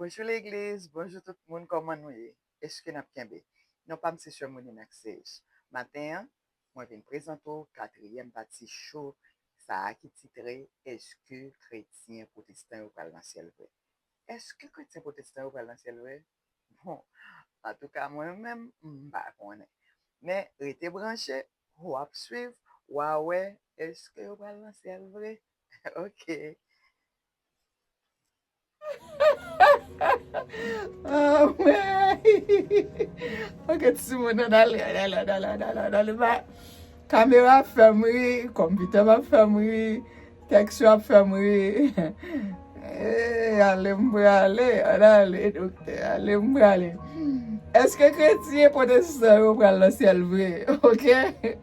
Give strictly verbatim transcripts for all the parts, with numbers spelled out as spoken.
Bonjou legliz, bonjou tout moun, kòman nou ye? Èske n ap kenbe? Non pa m se Sè Mouline Axège. Maten an, mwen vin prezante w katriyèm pati cho sa a ki titre Èske kretyen pwotestan yo pral nan syèl vre? Èske kretyen pwotestan yo pral nan syèl vre? Bon, antouka mwen menm, m pa konnen. Men rete branche, w ap swiv, w a wè, èske yo pral nan syèl vre? Ok. Ah, wè. Ok, timoun, ann ale, ann ale, ann ale, ann ale, ann ale, ba. Kamera ap fè m ri, konpitè m ap fè m ri, tèks yo ap fè m ri. Eh, ale m prale, ann ale, doktè, ale m prale. Èske kretyen pwotestan yo pral nan syèl vre? Ok?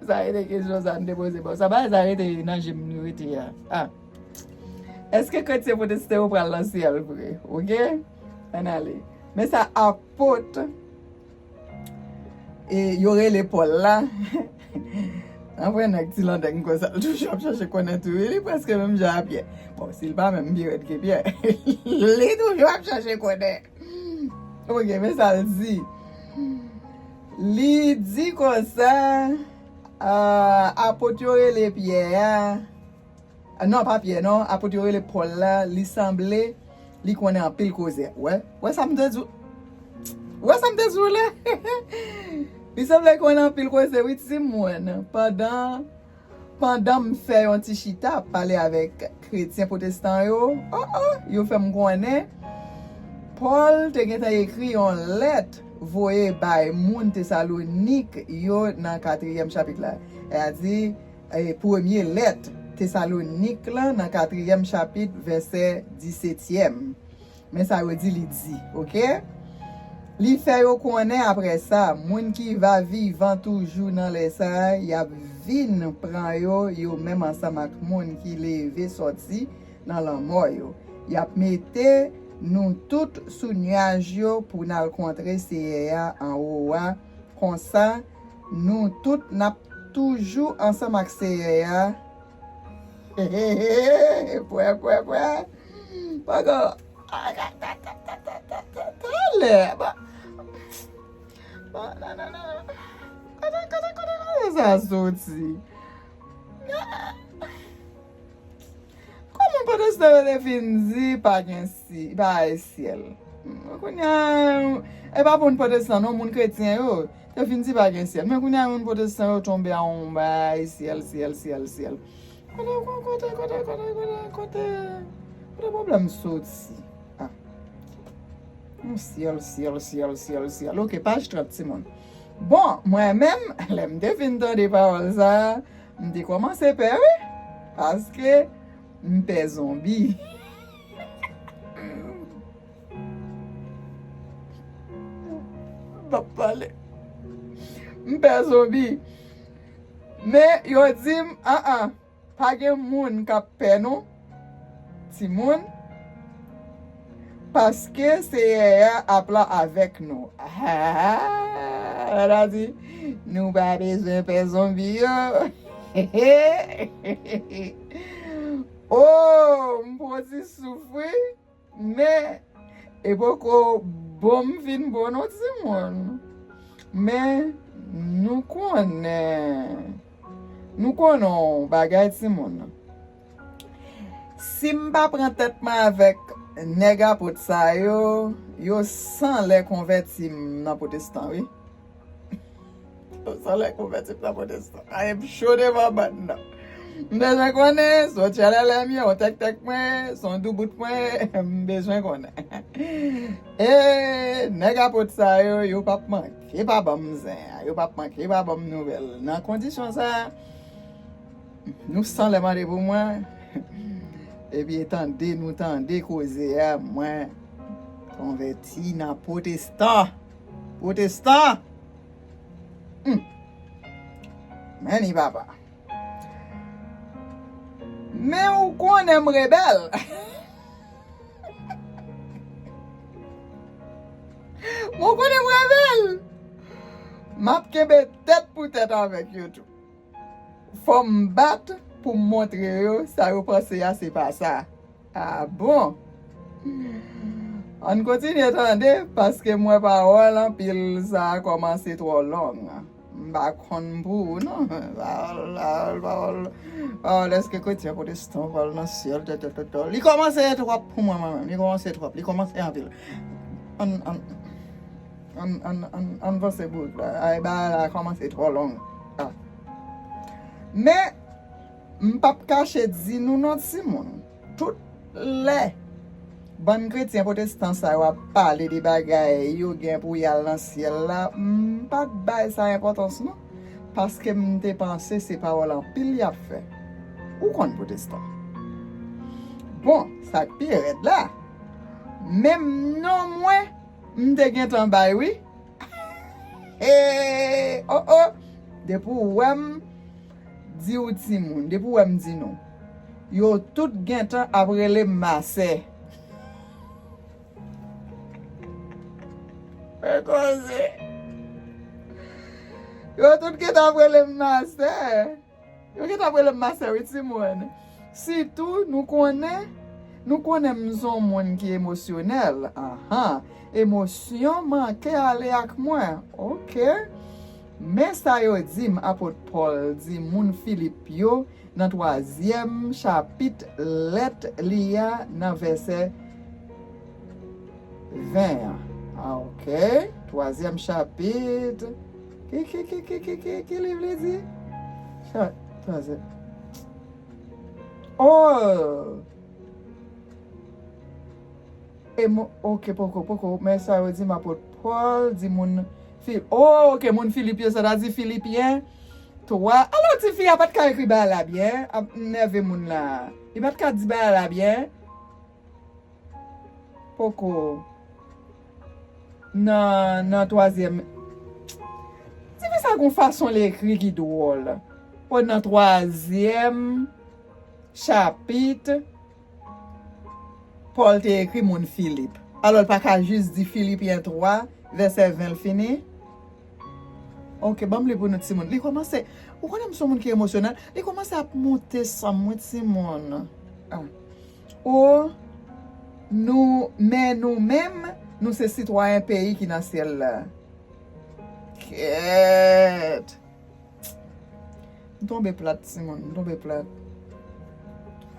Sa rete kesyon sa n te poze. Bon, sa bagay sa rete nan je m li rete a. Ah. Èske kretyen pwotestan yo pral nan syèl vre? Ok? Ann ale. Men sa apot e, yo rele Pòl la. Anpwen nèg ti landeng konsa, l toujou ap chache konnen tou. Wi, li prèske menm jan a Pyè. Bon, si l pa menm pi rèd ke Pyè. Li toujou ap chache konnen. Ok, men sa l di. Li di konsa, ah, apot yo rele Pyè a, ah, non, pa Pyè, non, apot yo rele Pòl la, li sanble li konnen anpil koze. Wè, wè sa m te di w. Wè sa m te di w la. Li sanble li konnen anpil koze, wi, timoun. Pandan, pandan m fè yon ti chita ap pale avèk kretyen pwotestan yo, oh, oh, yo fè m konnen Pòl te gentan ekri yon lèt voye bay moun Tesalonik yo nan katriyèm chapit la. Sètadi, e, premye lèt Tesalonik lan nan katriyèm chapit, vèsè disetyèm. Men sa yo di li di, ok? Li fè yo konnen apre sa, moun ki va vivan toujou nan lè sa a, y ap vin pran yo, yo menm ansanm ak moun ki leve sòti nan lanmò yo. Y ap mete nou tout sou nyaj yo pou n al kontre Seyè a anwo a. Konsa, nou tout n ap toujou ansanm ak Seyè a. Pwè, pwè, pwè. Poko. Talè. Bon. Bon, non, non, non. Kote, kote, kote, kote sa soti? Kòman pwotestan yo te fin di pa gen si, pa gen syèl? Kounye a, e pa moun pwotestan non, moun kretyen yo te fin di pa gen syèl. Men kounye a, moun pwotestan yo tonbe a yon bay, syèl, syèl, syèl, syèl. Kote, kote, kote, kote, kote, kote, kote pwoblèm soti? Ah. Yon syèl, syèl, syèl, syèl, syèl. Ok, paj trant, timoun. Bon, mwen menm, lè m te fin tande pawòl sa a, m te kòmanse pè, wi. Paske m pè zonbi. M p ap pale. M pè zonbi. Men yo di m, an an, pa gen moun k ap pè non, timoun, paske Seyè a ap la avèk nou. Ah, sa di, nou pa bezwen pè zonbi yo. Oh, m pran ti souf wi. Men, e poko bon m vin bon non, timoun. Men, nou konnen, nou konnen yon bagay, timoun. Si m pa pran tèt mwen avèk nèg apot sa yo, yo san lè konvèti m nan pwotestan, wi. Sa lè konvèti m nan pwotestan. Ay, m cho devan bann nan. M bezwen konnen, se yon tchalèlè m ye, yon tèktèk mwen, se yon doubout mwen, m bezwen konnen. E, nèg apot sa yo, yo p ap manke pa ban m zen an, yo p ap manke pa ban m nouvèl. Nan kondisyon sa a, nou san lè mande pou mwen, epi tande, nou tande koze a, mwen konvèti nan pwotestan. Pwotestan! Hmm. Men ni papa. Men ou konnen m rebèl. Men ou konnen m rebèl. M ap kenbe tèt pou tèt avèk yo tou. Fò m bat pou m montre yo sa yo panse a se pa sa. Ah bon? Ann kontinye tande, paske m wè pawòl anpil sa a kòmanse twò long. M pa konn pou ou non. Pawòl, pawòl, pawòl, pawòl, èske kretyen pwotestan pral nan syèl, tè, tè, tè, tè. Li kòmanse twòp pou mwen, mwen menm. Li kòmanse twòp. Li kòmanse anpil. Ann, ann, ann, ann, ann, ann vanse bout la. Ay, bagay la kòmanse twò long. Ah. Men, m p ap kache di nou non, timoun. Tout lè bann kretyen pwotestan sa yo ap pale de bagay yo gen pou y al nan syèl la, m pa t bay sa enpòtans non, paske m te panse se pawòl anpil y ap fè. Ou konn pwotestan. Bon, sa k pi rèd la, menm non mwen, m te gentan bay wi. Hey, oh, oh. Depi w wè m di w timoun, depi w wè m di nou, yo tout gentan ap rele m masè. Fè koze. Yo tout gentan ap rele m masè. Yo gentan ap rele m masè wi timoun. Sitou nou konnen, nou konnen m s on moun ki emosyonèl. Anhan, emosyon manke ale ak mwen. Oke. Men sa yo di m apot Pòl di moun Filip yo nan twazyèm chapit lèt li a nan vèsè ven an. Ah, oke. Twazyèm chapit. Ki, ki, ki, ki, ki, ki, ki liv li di? Cha-, twazyèm. Oh! E mo-, oke, poko, poko. Men sa yo di m apot Pòl, di moun Fi-, oh, oke, moun Filip yo, sa ta di Filipyen twa. Alò, tifi a pa t ka ekri bagay la byen, ap nève moun la. Li pa t ka di bagay la byen. Poko. Nan, nan twazyèm. Tifi sa gon fason l ekri ki dwòl. O, nan twazyèm chapit, Pòl te ekri moun Filip. Alò, l pa ka jis di Filipyen twa, vèsè ven l fini? Oke, ban m li pou nou timoun. Li kòmanse, ou konnen m se yon moun ki emosyonèl, li kòmanse ap monte san m wi timoun. Ah. O, nou, men nou menm, nou se sitwayen peyi ki nan syèl la. Kèt. M tonbe plat, timoun, m tonbe plat.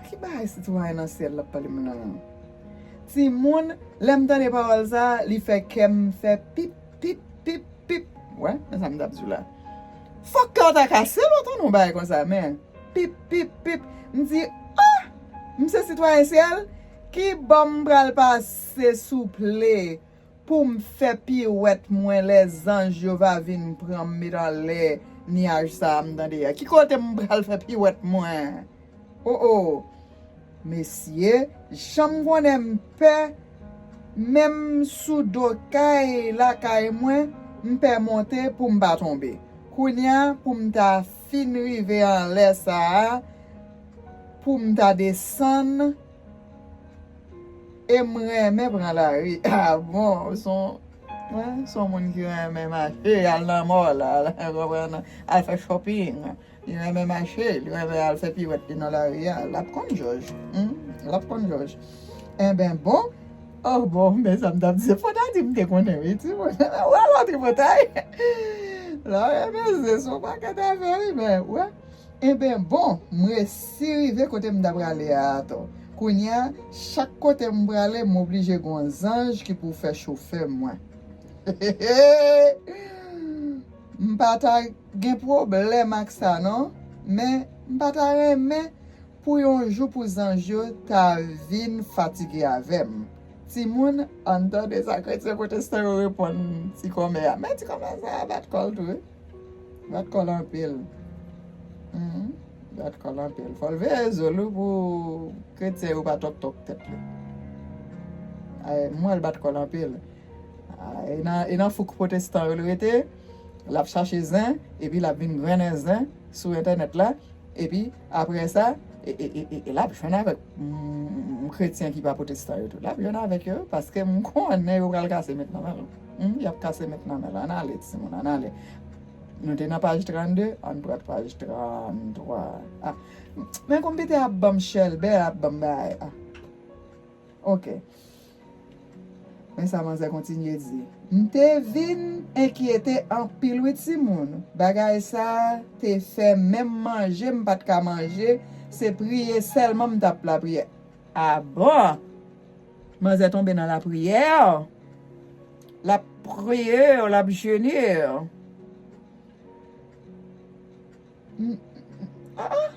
Ki bagay sitwayen nan syèl l ap pale m nan? Timoun, lè m tande pawòl sa, li fè kè m fè pip, pip, pip, pip. Wè, men sa m t ap di w la. Fòk kè w ta kase lè w tande yon bagay konsa, men. Pip, pip, pip. M di, ah! M se sitwayen syèl? Ki bò m pral pase souple? Pou m fè piwèt mwen, lèzanj yo va vin pran m met anlè nyaj sa a m tande a. Ki kote m pral fè piwèt mwen? O, o! Mesye, jan m konnen m pè, menm sou do kay lakay mwen, m pè monte pou m pa tonbe. Kounye a, pou m ta fin rive anlè sa a, pou m ta desann, e m renmen pran lari. Ah bon, w se yon, wè, w se yon moun ki renmen mache, al nan mall, al, konprann, al fè shopping. Li renmen mache, li renmen al fè piwèt li nan lari a. L ap konn jòj. Hmm, l ap konn jòj. Enben, bon. Oh, bon, men sa m t ap di, se fò ta di m te konnen, wi, timoun. Wè, la tripotay. La, wè, men se, se yon pakèt afè, wi, men, wè. Enben, bon, m resi rive kote m ta prale a atò. Kounye a, chak kote m prale, m oblije gon zanj ki pou fè chofè mwen. M pa ta gen pwoblèm ak sa, non, men m pa ta renmen pou yon jou pou zanj yo ta vin fatige avè m. Timoun, ann tande sa kretyen pwotestan yo reponn ti kòmè a. Men ti kòmè sa a bat kò l tou, wi. Bat kò l anpil. Mhm. Bat kò l anpil. Fò l veye zo l wi pou kretyen yo pa tòktòk tèt li. Ay, m wè l bat kò l anpil. Ah, e nan, e nan fouk pwotestan yo l rete, l ap chache zen, epi l ap vin grennen zen sou entènèt la, epi apre sa, e, e, e, e, e l ap jwenn avèk, mm, kretyen ki pa pwotestan yo tou. L ap jwenn avèk yo, paske m konnen yo pral kase met nan men l. Hmm, y ap kase met nan men l. Ann ale, timoun, ann ale. Nou te nan paj trannde, ann pran paj tranntwa. Ah, men konpitè ap ban m chèlbè, ap ban m bagay. Ah. Oke. Men sa manzè kontinye di: "M te vin enkyete anpil wi timoun. Bagay sa te fè menm manje m pa t ka manje, se priye sèlman m t ap lapriyè." A bon? Manzè tonbe nan lapriyè. L ap priye, l ap jene. M- ah, ah.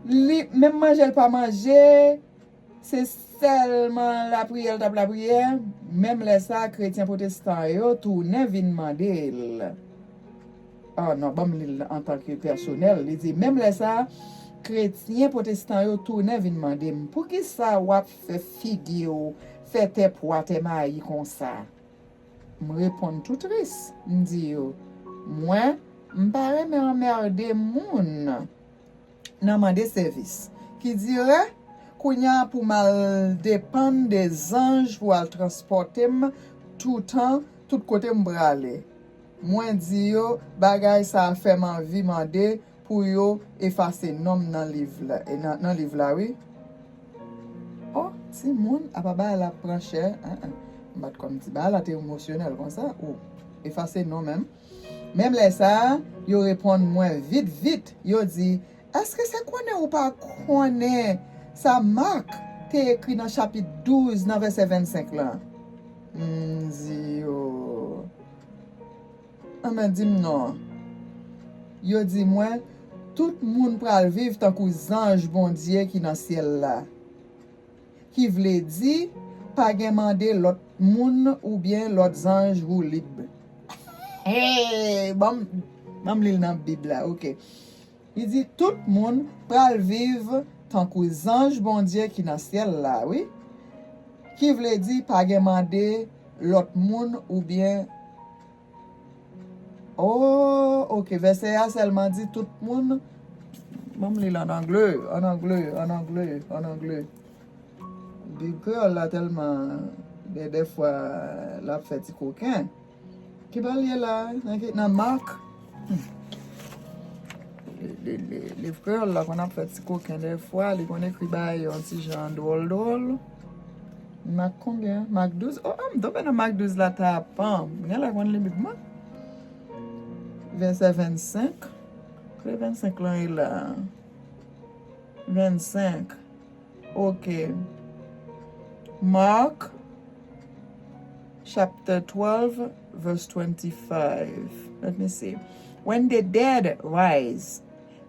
Li, menm manje l pa manje, se sèlman lapriyè l t ap lapriyè. Menm lè sa, kretyen pwotestan yo tounen vin mande l. Ah non, ban m li l antanke pèsonèl. Li di, menm lè sa, kretyen pwotestan yo tounen vin mande m, "Poukisa w ap fè figi w fè tè pwa tè mayi konsa?" M reponn tou tris, m di yo, "Mwen, m pa renmen anmède moun nan mande sèvis. Ki dirè, kounye a pou m al depann de zanj pou al transpòte m toutan, tout kote m prale." Mwen di yo, bagay sa a fè m anvi mande pou yo efase non m nan liv la, e nan, nan liv la, wi. Oh, timoun, apa bagay la pran chè, en, en. M pa t konn ti bagay la te emosyonèl konsa. Ou efase non menm. Menm lè sa a, yo reponn mwen vit, vit. Yo di, "Èske se konnen ou pa konnen sa Mak te ekri nan chapit douz, nan vèsè vennsenk lan?" M di yo, "Anben, di m non." Yo di mwen, "Tout moun pral viv tankou zanj Bondye ki nan syèl la." Ki vle di, pa gen mande lòt moun oubyen lòt zanj woulib. Hey, ban m, ban m li l nan Bib la, oke. Li di, "Tout moun pral viv tankou zanj Bondye ki nan syèl la, wi." Ki vle di, pa gen mande lòt moun oubyen Oh, oke. Vèsè a sèlman di tout moun. Ban m li l an angle, an angle, an angle, an angle. Bib kreyòl la tèlman, dè, dèfwa, l ap fè ti koken. Ki bò l ye la? Nan ki, nan Mak? Hmm. Li, li, li, liv kreyòl la konn ap fè ti koken dèfwa, li konn ekri bagay yon ti jan dwòl dwòl. Mak konbyen? Mak douz? Oh, oh, m tonbe nan Mak douz la tapan. M genlè konn li Bib mwen. Vèsè vennsenk. Kote vennsenk lan ye la? Vennsenk. Oke. Mark chapter twelve, verse twenty-five. Let me see. When the dead rise,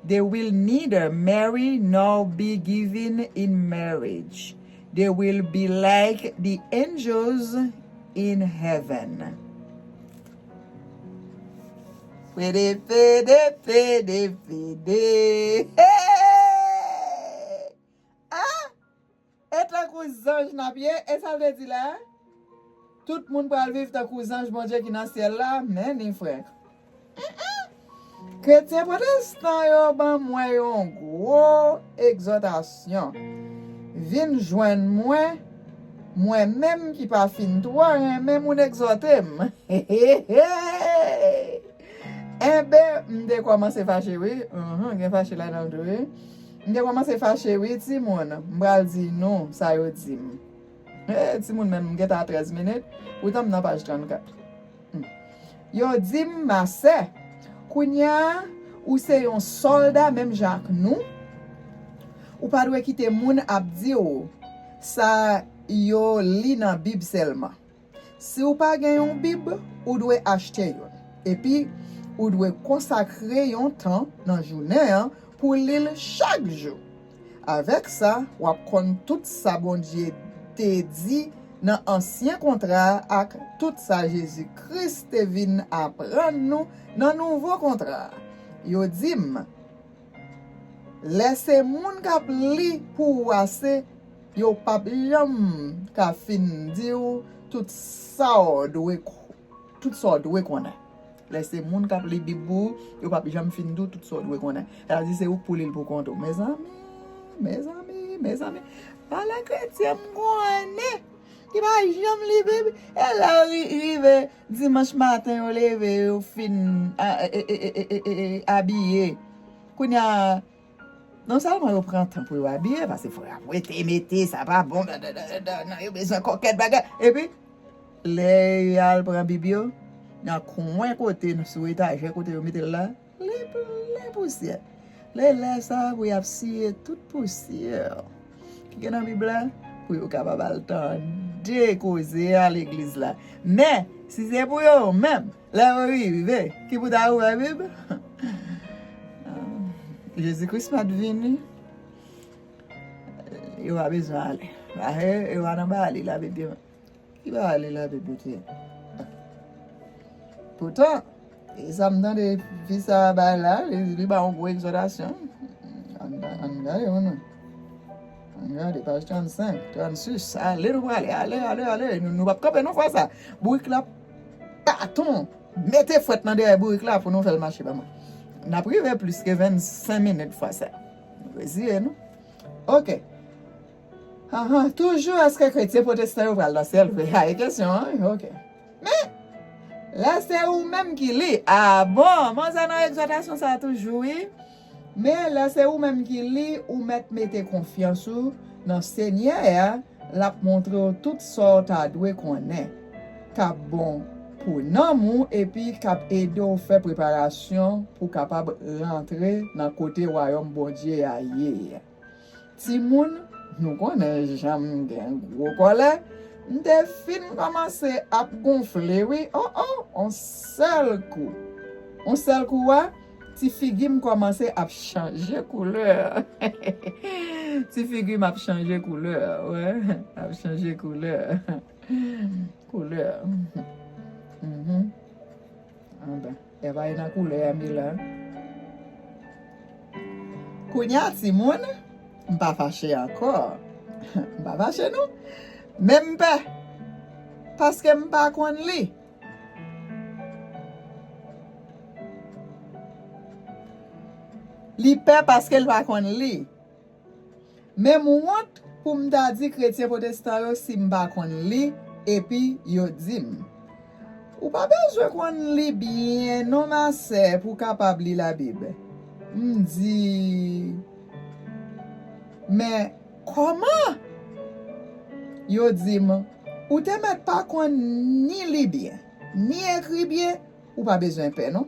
they will neither marry nor be given in marriage. They will be like the angels in heaven. Pede, pede, pede, pede. Hey! Ah! E tankou zanj n ap ye, e sa l te di la? Tout moun pral viv tankou zanj Bondye ki nan syèl la, men ni frè. Kretyen pwotestan yo ban mwen yon gwo egzòtasyon. Vin jwenn mwen, mwen menm ki pa fin twò renmen moun egzòte m. Enben, m te kòmanse fache, wi. Mhm, gen fache ladan l tou, wi. M te kòmanse fache, wi, timoun. M pral di nou sa yo di m. Eh, timoun, menm m gentan a trèz minit, poutan m nan paj trannkat. Hmm. Yo di m, "Ma sè, kounye a, ou se yon sòlda menm jan ak nou. Ou pa dwe kite moun ap di w sa yo li nan Bib sèlman. Si w pa gen yon Bib, ou dwe achte youn. Epi, ou dwe konsakre yon tan nan jounen an pou li l chak jou. Avèk sa, w ap konn tout sa Bondye te di nan ansyen kontra a ak tout sa Jezi Kris te vin aprann nou nan nouvo kontra a." Yo di m, "Lè se moun k ap li pou ou ase, yo p ap janm ka fin di w tout sa w dwe ko-, tout sa w dwe konnen." Lè se moun k ap li Bib pou ou, yo p ap janm fin di w tout sa w dwe konnen. Sa vle di se ou k pou li l pou kont ou. Mezanmi, mezanmi, mezanmi. Pale kretyen m konnen ki pa janm li Bib. E lè ri-, rive dimanch maten, yo leve, yo fin a, e, e, abiye. Kounye a, non sèlman yo pran tan pou yo abiye, paske fò y ap wete, mete, sa pa bon, da, da, da, da, da, non, yo bezwen kòkèt bagay. Epi, Lè y al pran Bib yo, nan kwen kote, sou etajè kote yo mete l la, li plen pousyè. Lè, lè sa a pou y ap siye tout pousyè ki gen nan Bib la, pou yo kapab al tande koze a legliz la. Men, si se pou yo menm, lè yo rive, ki pou ta ouvè Bib? Jezi Kris pa t vini. Yo pa bezwen ale. Paske yo pa nan bagay li Labib yo. Ki bagay li Labib yo te ye? Poutan, e sa m tande fi sa a bay la, li, li ba yon gwo egzòtasyon. Ann, ann gade, wi, non. Ann gade, paj trannsenk, trannsis. Ale, nou prale, ale, ale, ale. Nou, nou p ap kanpe, non, fwa sa. Bourik la, baton. Mete fwèt nan dèyè bourik la pou nou fè l mache, ba mwen. N ap rive plis ke vennsenk minit fwa sa. Nou reziye nou. Oke. Ahan, toujou, èske kretyen pwotestan yo pral nan syèl vre? A, e kesyon an, wi, oke. Men, lè se ou menm ki li, a bon, bon, sa nan egzòtasyon sa a toujou, wi. Men, lè se ou menm ki li, ou mèt mete konfyans ou nan Senyè a, l ap montre w tout sa w ta dwe konnen, k ap bon pou nanm ou, epi k ap ede w fè preparasyon pou w kapab rantre nan kote wayòm Bondye a ye. Timoun, nou konnen jan m gen gwo kòlè. M te fin kòmanse ap gonfle, wi. O, o, on sèl kou. On sèl kou a, ti figi m kòmanse ap chanje koulè. Ti figi m ap chanje koulè, wi. Ap chanje koulè. Koulè. Mhm. Anben, e pa e nan koulè a m ye la. Kounye a, timoun, m pa fache ankò. M pa fache, non. Men m pè. Paske m pa konn li. Li pè paske l pa konn li. Men m wont pou m ta di kretyen pwotestan yo si m pa konn li, epi yo di m, "Ou pa bezwen konn li byen non, ma sè, pou w kapab li Labib." M di, "Men kòman?" Yo di m, "Ou te mèt pa konn ni li byen, ni ekri byen, ou pa bezwen pè non.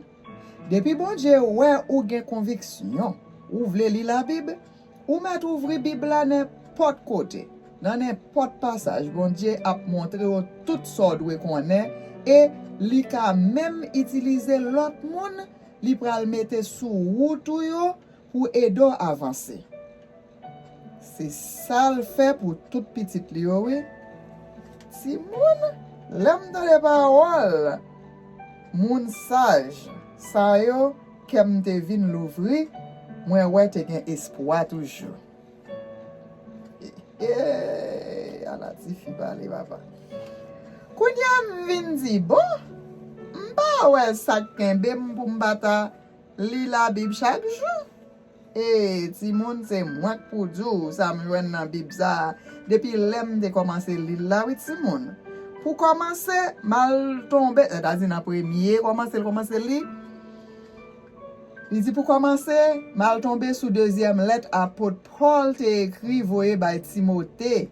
Depi Bondye wè ou gen konviksyon, ou vle li Labib, ou mèt ouvri Bib la nenpòt kote, nan nenpòt pasaj, Bondye ap montre w tout sa w dwe konnen, e li ka menm itilize lòt moun, li pral mete sou wout ou yo pou ede w avanse." Se sa l fè pou tout pitit li yo, wi. Timoun, lè m tande pawòl moun saj sa yo, kè m te vin louvri, mwen wè te gen espwa toujou. E, e, ala ti fi pale, papa. Kounye a m vin di, bon, m pa wè sa k kenbe m pou m pa ta li Labib chak jou. E, timoun, se mwen k pou di w sa m jwenn nan Bib sa a. Depi lè m te kòmanse li l la, wi, timoun. Pou kòmanse, m al tonbe, sètadi nan premye kòmanse l kòmanse li. Li di, pou kòmanse, m al tonbe sou dezyèm lèt apot Pòl te ekri voye bay Timote.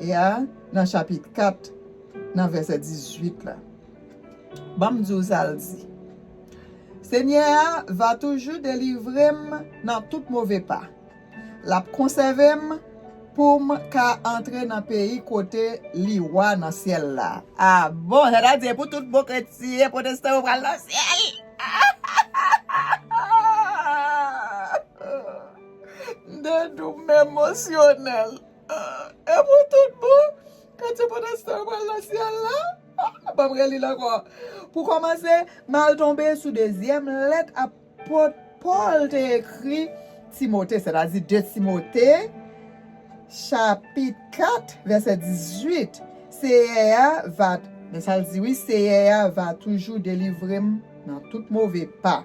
E a, nan chapit kat, nan vèsè dizuit la. Ban m di w sa l di. Senyè a va toujou delivre m nan tout move pa. L ap konsève m pou m ka antre nan peyi kote li wa nan syèl la. A bon, sètadi pou tout bon kretyen pwotestan yo pral nan syèl. M te di w m emosyonèl. E pou tout bon, kretyen pwotestan yo pral nan syèl la? Ah, ban m reli l ankò. Pou kòmanse, m al tonbe sou dezyèm lèt apot Pòl te ekri Timote, sètadi de Timote, chapit kat, vèsè dizuit. Seyè a va, men sa l di wi, Seyè a va toujou delivre m nan tout move pa.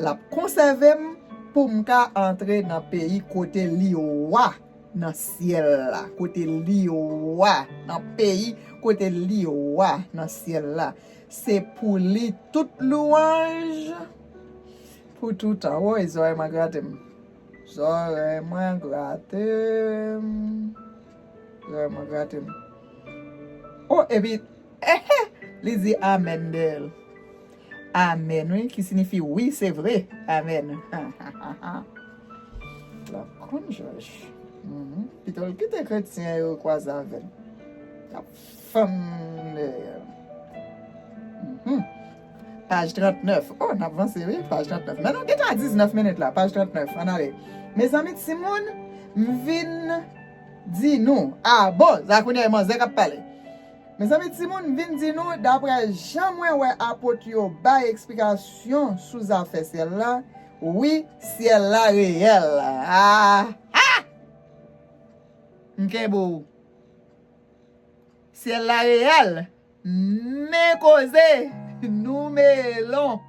L ap konsève m pou m ka antre nan peyi kote li wa nan syèl la, kote li wa, nan peyi kote li wa nan syèl la. Se pou li tout lwanj pou toutan. Woy, zòrèy mwen grate m. Zòrèy mwen grate m. Zòrèy mwen grate m. O, epi, Li di amèn dèyè l. Amèn, wi, ki siyifi wi, se vre. Amèn. La konn Jòj. Mhm. Pito l kite kretyen yo kwaze avè l. K ap fann dèyè l. Mhm. Paj trannèf. Oh, n ap vanse, wi, paj trannèf. Men nou gentan a diznèf minit la, paj trannèf. Ann ale. Mezanmi, timoun, m vin di nou. Ah, bon, sa kounye a manzè k ap pale. Mezanmi, timoun, vin di nou, daprè jan mwen wè apot yo bay eksplikasyon sou zafè syèl la, wi, syèl la reyèl. Ah! Ah! M kenbe w. Syèl la reyèl. Men koze. Nou melon.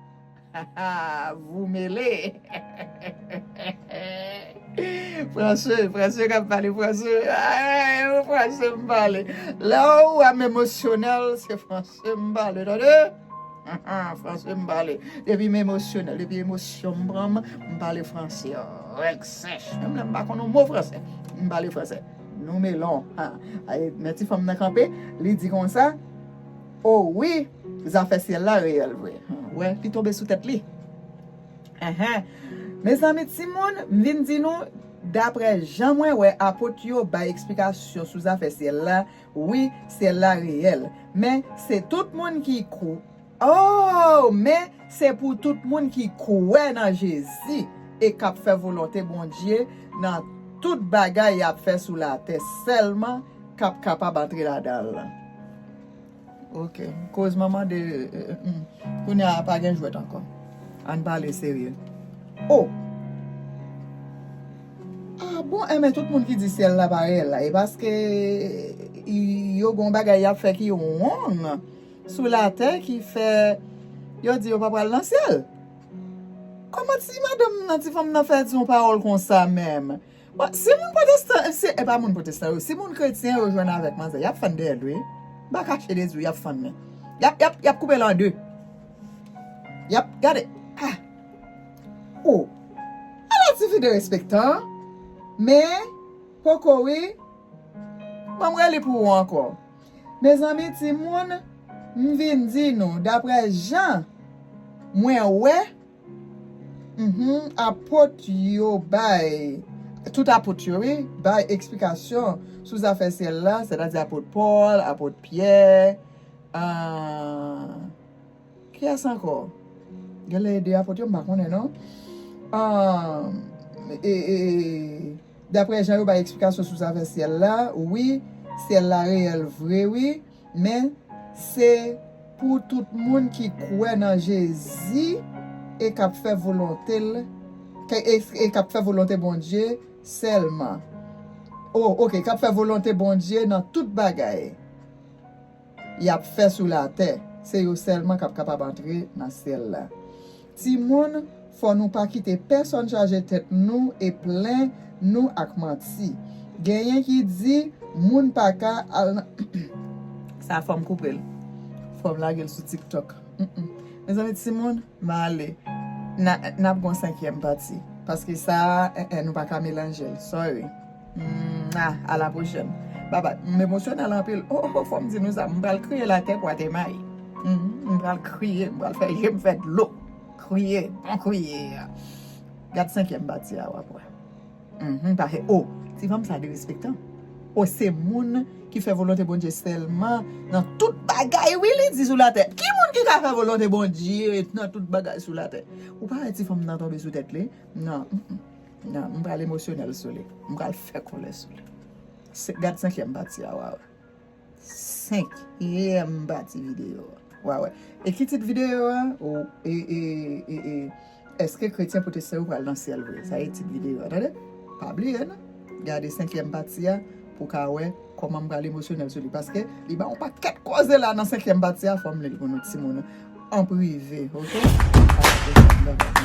Vous mêlez. Franse, franse k ap pale, franse. Ay, franse m pale. Lè ou wè m emosyonèl, se franse m pale, tande? Franse m pale. Depi m emosyonèl, depi emosyon m pran m, m pale franse. Règ sèch. Menm lè m pa konn yon mo franse, m pale franse. Nou melon. Ha. Ay, men ti fanm nan kanpe, li di konsa, o wi, zafè syèl la reyèl vre. Ha, wè, li tonbe sou tèt li. Enhen. Mezanmi, timoun, m vin di nou, daprè jan mwen wè apot yo bay eksplikasyon sou zafè syèl la, wi, syèl la reyèl. Men, se tout moun ki kwè. Oh, men se pou tout moun ki kwè nan Jezi e k ap fè volonte Bondye nan tout bagay y ap fè sou latè sèlman k ap kapab antre ladan l. Ok, koz manman de, eh, hmm. Kounye a pa gen jwèt ankò. Ann pale serye. Oh! Ah bon, enben tout moun ki di syèl la pa reyèl la, e paske y- yo gon bagay y ap fè ki wrong sou latè ki fè yo di yo pa pral nan syèl. Kòman ti madanm nan, ti fanm nan fè di yon pawòl konsa menm? Bon, si moun pwotestan, si, e pa moun pwotestan yo, si moun kretyen yo jwenn avèk manzè, y ap fann dèyè l wi. M pa kache de di w, y ap fann men. Y ap, y ap, y ap koupe l an de. Y ap, gade, ah, oh, ala ti fi derespektan, men, poko wi, ban m rele pou ou ankò. Mezanmi, timoun, m vin di nou, daprè jan mwen wè, mhm, apot yo bay, tout apot yo, wi, bay eksplikasyon sou zafè syèl la, sètadi apot Pòl, apot Pyè, ah, kiyès ankò? Genlè e de apot yo, m pa konnen non. Ah, e, e, daprè jan yo bay eksplikasyon sou zafè syèl la, wi, syèl la reyèl vre, wi, men se pou tout moun ki kwè nan Jezi e k ap fè volonte l, ke- e, e k ap fè volonte Bondye sèlman. Oh, ok, k ap fè volonte Bondye nan tout bagay y ap fè sou latè, se yo sèlman k ap kapab antre nan syèl la. Timoun, fò nou pa kite pèsonn chaje tèt nou e plen nou ak manti. Genyen ki di, moun pa ka al nan, sa fò m koupe l. Fò m lage l sou TikTok. Mm, mm. Mezanmi, timoun, m ale. N a, n ap gon senkyèm pati. Paske sa a, en, en, nou pa ka melanje l. Sorry. Mm, ah, à la prochaine. Bye bye. M emosyonèl anpil. Oh, oh, oh, fò m di nou sa. M pral kriye latè pwatè may. Mm, m pral kriye. M pral fè je m fè dlo. Kriye. Bon kriye. Gad senkyèm pati a, w ap wè. Mhm, paske, oh, ti fanm sa derespektan. Oh, se moun ki fè volonte Bondye sèlman nan tout bagay, wi, li di sou latè. Ki moun ki ka fè volonte Bondye nan tout bagay sou latè? Ou pa wè ti fanm nan tonbe sou tèt li? Non, mm, mm. Non, m pral emosyonèl sou li. M pral fè kòlè sou li. Se, gad senkyèm pati a, w a wè. Senkyèm pati videyo a. W a wè. E ki tit videyo a? Ou, e, e, e, e, èske kretyen pwotestan yo pral nan syèl vre? Sa e tit videyo a, tande? Pa bliye, non? Gade senkyèm pati a pou w ka wè kòman m pral emosyonèl sou li. Paske li ba yon pakèt koze la nan senkyèm pati a, fò m li l pou nou timoun an prive, ok? Bye bye.